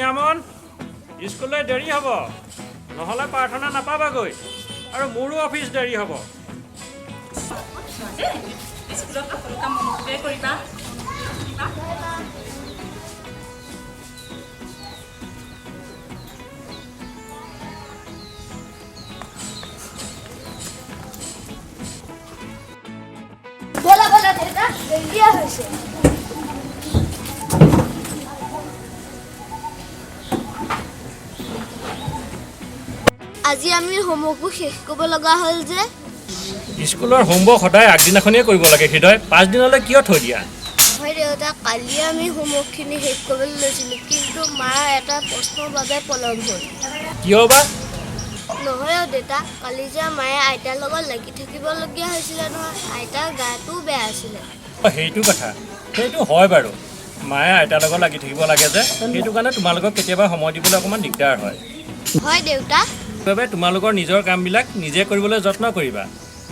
হিয়ামন, স্কুললৈ দেৰি হ'ব, নহ'লে প্ৰাৰ্থনা নাপাবাগৈ আৰু মোৰো অফিচ দেৰি হ'ব। স্কুলত সকলো কাম মনোযোগেৰে কৰিবা। ব'লা ব'লা দেউতা, দেৰিয়ে হৈছে। আজি আমি হোমৱৰ্কবোৰ শেষ কৰিব লগা হ'ল যে। স্কুলৰ হোমৱৰ্ক সদায় আগদিনাখনিয়ে কৰিব লাগে হৃদয়, পাঁচদিনলৈ কিয় থৈ দিয়া? হয় দেউতা, কালি আমি হোমৱৰ্কখিনি শেষ কৰিবলৈ লৈছিলোঁ, কিন্তু মাৰ এটা প্ৰশ্নৰ বাবে পলম হ'ল। কিয় বা? নহয় অ' দেউতা, কালি যে মায়ে আইতাৰ লগত লাগি থাকিবলগীয়া হৈছিলে নহয়, আইতাৰ গাটোও বেয়া আছিলে। অ, সেইটো কথা, সেইটো হয় বাৰু। মায়ে আইতাৰ লগত লাগি থাকিব লাগে যে, সেইটো কাৰণে তোমালোকক কেতিয়াবা সময় দিবলৈ অকণমান দিগদাৰ হয়। হয় দেউতা। সেইবাবে তোমালোকৰ নিজৰ কামবিলাক নিজে কৰিবলৈ যত্ন কৰিবা।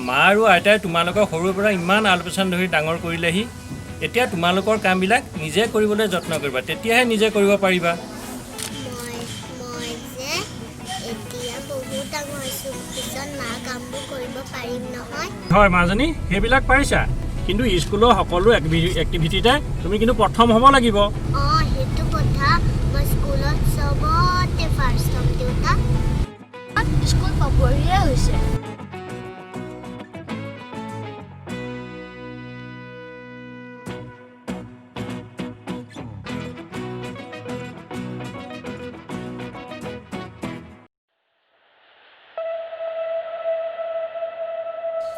মা আৰু আইতাই তোমালোকক সৰুৰ পৰা ইমান আলপৈচান ধৰি ডাঙৰ কৰিলেহি, এতিয়া তোমালোকৰ কামবিলাক নিজে কৰিবলৈ যত্ন কৰিবা, তেতিয়াহে নিজে কৰিব পাৰিবা। মই মই যে এতিয়া বহুত ডাঙৰ হৈছোঁ, পিছত মা কামবোৰ কৰিব পাৰিম নহয়? হয় মাজনী, সেইবিলাক পাৰিছা, কিন্তু স্কুলৰ সকলো এক্টিভিটিতে তুমি কিন্তু প্ৰথম হ'ব লাগিব। অঁ, সেইটো কথা, মই স্কুলত চবতে ফাৰ্ষ্ট হ'ম দেউতা। স্কুল পাবহিয়ে হৈছে।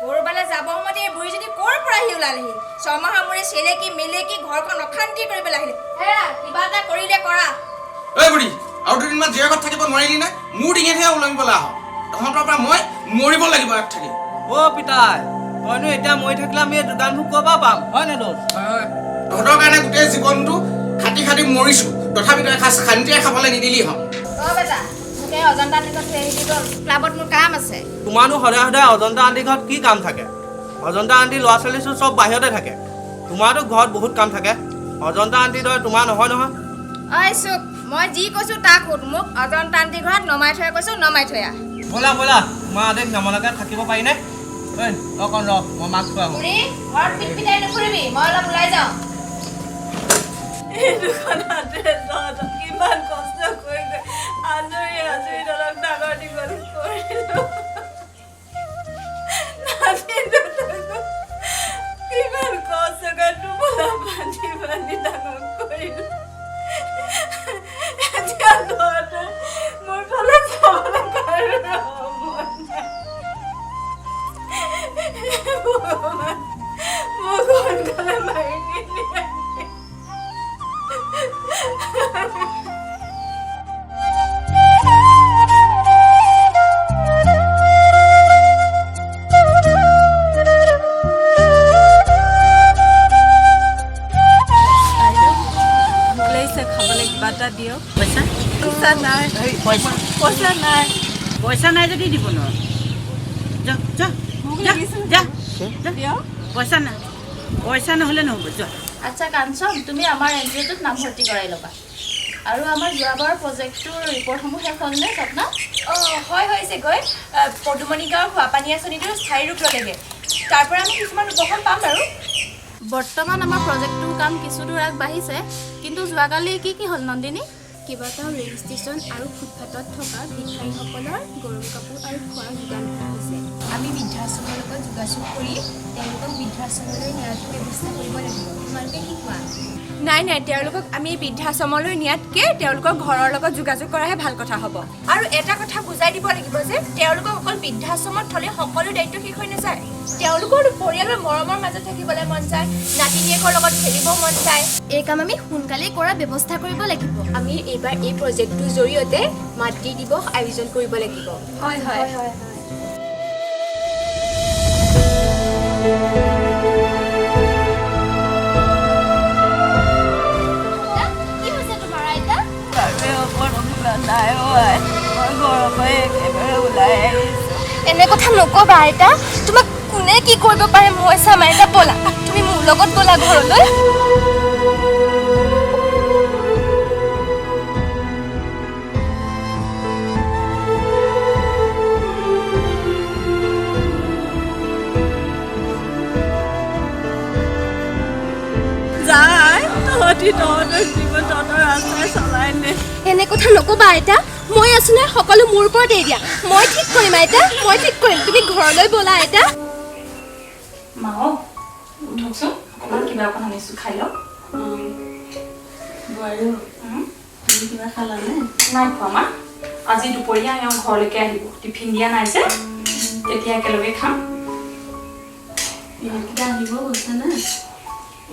ক'ৰবালৈ যাব সময়তে এই বুঢ়ীজনী ক'ৰ পৰা আহি ওলালেহি? ছমাহৰ মূৰে চেলেকি মেলেকি ঘৰখন অশান্তি কৰিবলৈ আহিলে। হেৰা, কিবা এটা কৰিলে কৰা। ঐ বুঢ়ী, আৰু দুদিনমান জীয়াই ঘৰত থাকিব নোৱাৰিলি নে? মোৰ ডিঙিতহে ওলমিবলৈ আহ। তহঁতৰ পৰা মই মৰিব লাগিব ইয়াত থাকি। অ' পিতাই, তইনো এতিয়া মৰি থাকিলে আমি এই দোকানবোৰ ক'ৰ পৰা পাম, হয় নে দোস্ত? হয়, তহঁতৰ কাৰণে গোটেই জীৱনটো খাটি খাটি মৰিছো, তথাপিতো এসাঁজ শান্তিৰে খাবলৈ নিদিলি হওঁ। অ বেটা, মোক এই অজন্তা আন্টিৰ ঘৰত থৈ আহিবি ব'ল, ক্লাবত মোৰ কাম আছে। তোমাৰনো সদায় সদায় অজন্তা আন্টিৰ ঘৰত কি কাম থাকে? অজন্তা আন্টিৰ ল'ৰা ছোৱালীচোন চব বাহিৰতে থাকে, তোমাৰতো ঘৰত বহুত কাম থাকে। অজন্তা আন্টিৰ দৰে তোমাৰ নহয় নহয়। ঐ চুপ, মই যি কৈছো তাক সোধ। মোক অজন্তা আন্টিৰ ঘৰত নমাই থৈ কৈছো, নমাই থৈ আহ। ব'লা ব'লা, তোমাৰ আদেশ নমনাকে থাকিব পাৰিনে? ঐ অকণ ৰ, মই মাক থৈ আহোঁ। বুঢ়ী, ঘৰত পিটপিটাই নুফুৰিবি, মই অলপ ওলাই যাওঁ। এই দুখন হাতেৰে তহঁতক কিমান কষ্ট কৰি কৰি আজৰি আজৰি তহঁতক ডাঙৰ দীঘল কৰিলোঁ। নাতি দুটাকো কিমান কষ্ট কৰি টোপোলা বান্ধি বান্ধি ডাঙৰ কৰিলোঁ। এতিয়া তহঁতে মোৰ ফালে চাবলৈ কাৰো মন নাই। ভগৱান, মোক সোনকালে মাৰি নিদিয়ে। ভোক লাগিছে, খাবলৈ কিবা এটা দিয়ক। পইচা? পইচা নাই। পইচা? পইচা নাই। পইচা নাই যদি দিব নোৱাৰো। যা যা। ভোক যা, লাগিছে। যা যা। দিয়ক। পইচা নাই, পইচা নহ'লে নহ'ব, যোৱা। আচ্ছা কাঞ্চন, তুমি আমাৰ এন জি অ'টোত নামভৰ্তি কৰাই ল'বা। আৰু আমাৰ যোৱাবাৰৰ প্ৰজেক্টটোৰ ৰিপৰ্টসমূহ শেষ হ'লনে স্বপ্না? অঁ হয়, হৈছেগৈ। পদুমণি গাঁৱৰ খোৱাপানী আঁচনিটো স্থায়ী ৰূপ ল'লেগৈ, তাৰ পৰা আমি কিছুমান উপশম পাম বাৰু। বৰ্তমান আমাৰ প্ৰজেক্টটোৰ কাম কিছু দূৰ আগবাঢ়িছে, কিন্তু যোৱাকালি কি কি হ'ল নন্দিনী? কেইবাটাও ৰেল ষ্টেচন আৰু ফুটপাথত থকা ভিক্ষাৰীসকলৰ গৰম কাপোৰ আৰু খোৱাৰ যোগান ধৰা হৈছে। আমি বৃদ্ধাশ্ৰমৰ লগত যোগাযোগ কৰি তেওঁলোকক বৃদ্ধাশ্ৰমলৈ নিয়াটো ব্যৱস্থা কৰিব লাগিব। তোমালোকে কি কোৱা? নাই নাই, তেওঁলোকক আমি বৃদ্ধাশ্ৰমলৈ নিয়াতকৈ তেওঁলোকৰ ঘৰৰ লগত যোগাযোগ কৰাহে ভাল কথা হ'ব। আৰু এটা কথা বুজাই দিব লাগিব যে তেওঁলোকক অকল বৃদ্ধাশ্ৰমত থ'লে সকলো দায়িত্ব শেষ হৈ নাযায়। তেওঁলোকৰ পৰিয়ালৰ মৰমৰ মাজত থাকিবলৈ মন যায়, নাতিনীয়েকৰ লগত খেলিব মন যায়। এই কাম আমি সোনকালেই কৰাৰ ব্যৱস্থা কৰিব লাগিব। আমি এইবাৰ এই প্ৰজেক্টটোৰ জৰিয়তে মাতৃ দিৱস আয়োজন কৰিব লাগিব। হয় হয় হয়। কি হৈছে তোমাৰ আইতা? নাই অ আই, মই ঘৰৰ পৰা একেবাৰে ওলাই আহিছোঁ। এনে কথা নকবা আইতা, তোমাক কোনে কি কৰিব পাৰে মই চাম। আইতা ব'লা, তুমি মোৰ লগত ব'লা ঘৰলৈ। তহঁতি তহঁতৰ জীৱন তহঁতৰ ৰাস্তাই চলাই নে। এনে কথা নকবা আইতা, মই আছো নহয়, সকলো মোৰ ওপৰত এৰি দিয়া। মই ঠিক কৰিম আইতা, মই ঠিক কৰিম। তুমি ঘৰলৈ ব'লা আইতা। মা উঠকচোন, অকণমান কিবা অকণ আনিছোঁ, খাই লওক। বোৱাৰী, তুমি কিবা খালানে? নাই খোৱা মা। আজি দুপৰীয়া এওঁ ঘৰলৈকে আহিব, টিফিন দিয়া নাই যে, তেতিয়া একেলগে খাম। ইহঁতকেইটা আহিব কৈছেনে?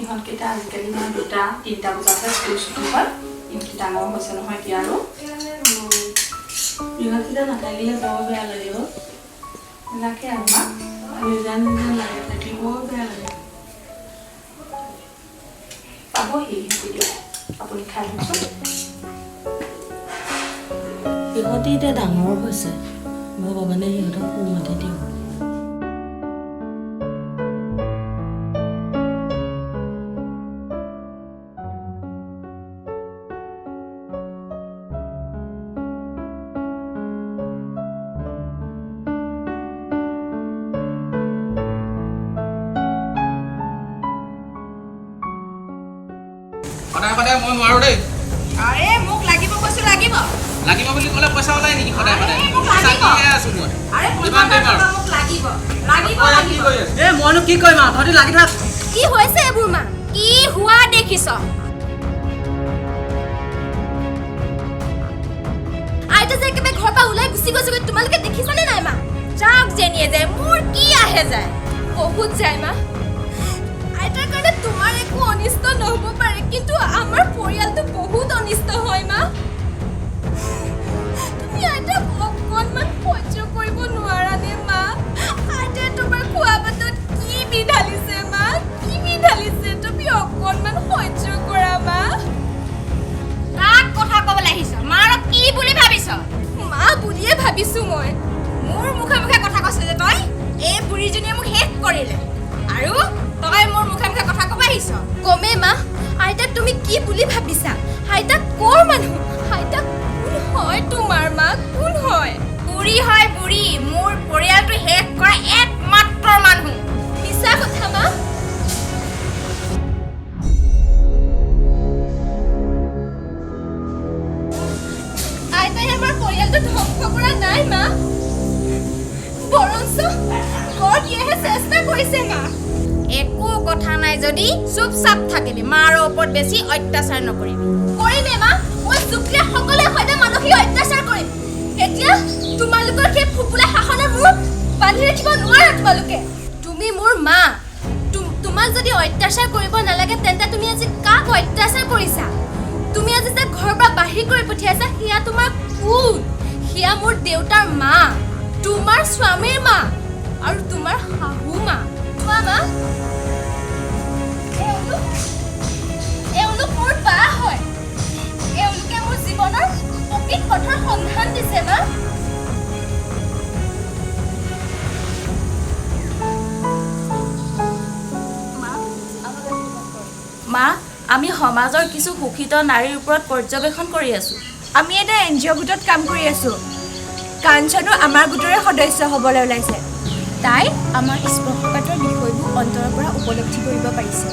ইহঁতকেইটা আজিকালি মানে 2-3টা বজাতহে স্কুল ছুটি হয়। ইহঁতি ডাঙৰ হৈছে নহয় এতিয়া আৰু। ইহঁতকেইটা নাথাকিলে বৰ বেয়া লাগিব। লাগে আৰু মা। নিজা নিজা লাগে, থাকি বৰ বেয়া লাগে। পাবহি ইহঁতি দিয়ক, আপুনি খাই লওকচোন। ইহঁতি এতিয়া ডাঙৰ হৈছে, ভগৱানে সিহঁতক সুমতি দিয়ক। সদায় সদায় মই নোৱাৰো দেই। আৰে মোক লাগিব কৈছো, লাগিব। লাগিব বুলি ক'লে পইচা ওলাই নেকি সদায় সদায়? মোক লাগিব। আছো মই। আৰে কিমান 50 টাইম আৰু? টকা মোক লাগিব। লাগিব, তই লাগিব। কি কৰি আছ? এ মইনো কি কৰিম আৰু, তহঁতি লাগি থাক। কি হৈছে এইবোৰ মা? কি হোৱা দেখিছ? আইতা যে একেবাৰে ঘৰৰ পৰা ওলাই গুচি গৈছেগৈ, তোমালোকে দেখিছানে নাই মা? যাওক যেনিয়ে যায়, মোৰ কি আহে যায়? বহুত যায় মা। আইতাৰ কাৰণে তোমাৰ একো অনিষ্ট নহ'ব পাৰে, কিন্তু আমাৰ পৰিয়ালটো বহুত অনিষ্ট হয় মা। তুমি আইতাক অকণমান সহ্য কৰিব নোৱাৰানে মা? আইতাই তোমাৰ খোৱা পাতত কি বিষ ঢালিছে মা, কি বিষ ঢালিছে? তুমি অকণমান সহ্য কৰা মা। কাক কথা ক'বলৈ আহিছ? মাৰক কি বুলি ভাবিছ? মা বুলিয়ে ভাবিছো মই। মোৰ মুখে মুখে কথা কৈছ যে তই? এই বুঢ়ীজনীয়ে মোক শেষ কৰিলে আৰু তই মোৰ মুখে মুখে কথা ক'ব আহিছ? কমে মা, আইতাক তুমি কি বুলি ভাবিছা? আইতা ক'ৰ মানুহ? আইতা কোন হয় তোমাৰ মা? কোন হয়? বুঢ়ী হয় বুঢ়ী, মোৰ পৰিয়ালটো শেষ কৰা একমাত্ৰ মানুহ। মিছা কথা মা। আইতাই আমাৰ পৰিয়ালটো ধ্বংস কৰা নাই মা, বৰঞ্চ গঢ় দিয়াহে চেষ্টা কৰিছে মা। একো কথা নাই যদি চুপচাপ থাকিবি, মাৰ ওপৰত বেছি অত্যাচাৰ নকৰিবি। কৰিমে মা, মই চুক্ৰিয়া সকলোৰে সৈতে মানসিক অত্যাচাৰ কৰিম। এতিয়া তোমালোকৰ সেই ফুপুলা শাসনে মোৰ বান্ধি ৰাখিব নোৱাৰা তোমালোকে। তুমি মোৰ মা, তোমাক যদি অত্যাচাৰ কৰিব নালাগে তেন্তে তুমি আজি কাক অত্যাচাৰ কৰিছা? তুমি আজি যে ঘৰৰ পৰা বাহিৰ কৰি পঠিয়াইছা সেয়া তোমাৰ কোন? সেয়া মোৰ দেউতাৰ মা, তোমাৰ স্বামীৰ মা আৰু তোমাৰ শাহু মা। চোৱা মা, এওঁলোক মোৰ বা হয়। এওঁলোকে মোৰ জীৱনৰ প্ৰকৃত পথৰ সন্ধান দিছে মা। মা, আমি সমাজৰ কিছু শোষিত নাৰীৰ ওপৰত পৰ্যবেক্ষণ কৰি আছোঁ। আমি এটা NGO গোটত কাম কৰি আছোঁ। কাঞ্চনো আমাৰ গোটৰে সদস্য হ'বলৈ ওলাইছে। তাই আমাৰ স্পৰ্শকাতৰ বিষয়বোৰ অন্তৰৰ পৰা উপলব্ধি কৰিব পাৰিছে।